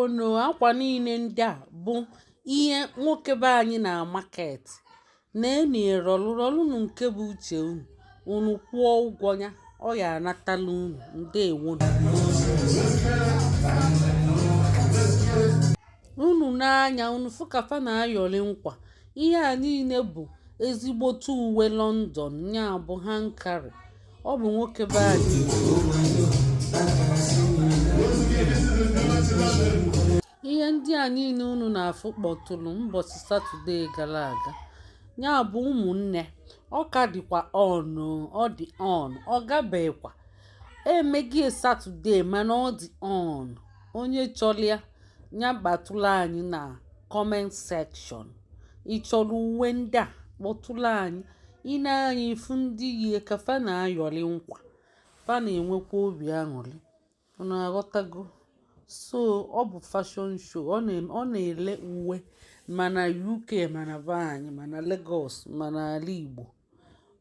Ndeewonụ. Akwa niile ndị a bụ ihe nwoke be anyị na market na-eni rọlụ rọlụnụ nke bụ uche unu, unu kwụọ ụgwọ ya, ọ ya anatala unu. Ndeewonụ. Unu n'anya unu fụ ka fa na-ayọrị nkwa. Ihe a niile bụ ezigbote uwe London, ya bụ hand carry. Ọ bụ nwoke be anyị. Ihe ndị a niile unu na-afụ kpọtụrụ mbọchị Satọde gara aga. Ya bụ ụmụnne, ọ ka dịkwa on, ọ dị on, ọ gabekwa. Emegie Satọde mana ọ dị on. Onye chọrọ ya, ya kpatụrụ anyị na comment section. Ị chọrọ uwe ndị a, kpọtụrụ anyị. I nee anya ịfụ ndị yie ka fa na-ayọrị nkwa, fa na-enwekwa obi aṅụrị. Unu aghọtago? So ọ bụ fashion show. Ọ na-ele uwe mana UK, mana be anyị, mana Lagos, mana ala Igbo.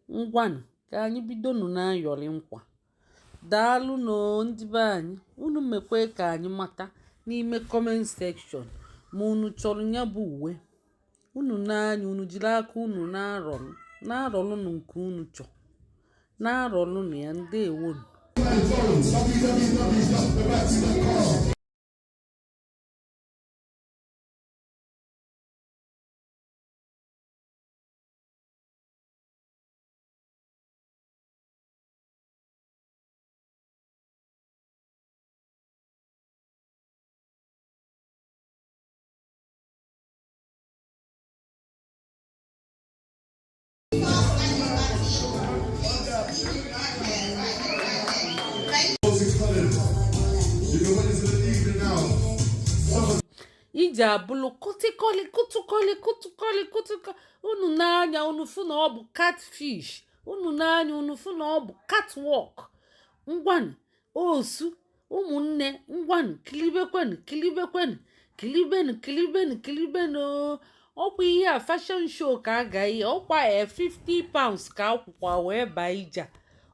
Ngwanụ, ka anyị bidonụ na-ayọrị nkwa. Daalụnụ ndị be anyị. Unu mekwe ka anyị mata n'ime comment section ma unu chọrọ ya bụ uwe. Unu n'anya unu jiri aka unu na-arọlụ na-arọlụnụ nke unu chọ na-arọlụnụ ya. Ndewonu. www.thebatsy.com. You can wait until the evening now. Iji abụlụ kụtịkọlị kụtụkọlị kụtụkọlị kụtụkọ. Unu n'anya unu fụ na ọ bụ catfish. Unu n'anya unu fụ na ọ bụ catwalk. Ngwanụ osu ụmụnne, ngwanụ kilibekwenụ, kilibekwenụ, kilibenu, kilibenu, kilibenu. Ọkwa ihe a fashion show ka a ga ihe ọkwa e £50 ka akwụkwa wee baa ije a.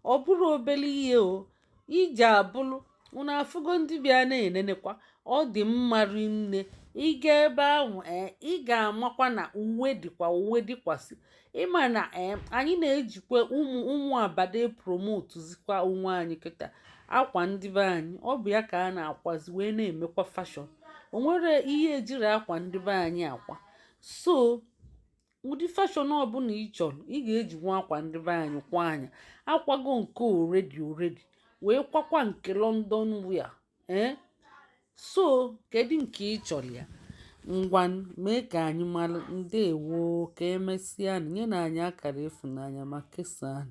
Ọ bụrụ obere ihe o ije abụlụ. Unu afụgo ndị bịa na-enenekwa, ọ dị mma rinne. Ịga ebe ahụ, ee, ị ga-amakwa na uwe dịkwa, uwe dịkwasị. Ịma na ee, anyị na-ejikwa ụmụ ụmụ abada promotezikwa onwe anyị kịta. Akwa ndị be anyị, ọ bụ ya ka a na-akwazi wee na-emekwa fashion. O nwere ihe ejiri akwa ndị be anyị akwa. So ụdị fashion ọbụla ị chọrọ, ị ga-ejinwa akwa ndị be anyị kwa anya. Akwago nke already already wee kwakwa nke London wear. Ee, so kedu nke ị chọrọ ya? Ngwa, mee ka anyị mara. Ndewo, ka emesịa. Nye na anyị akara ịfụnanya ma kesaa.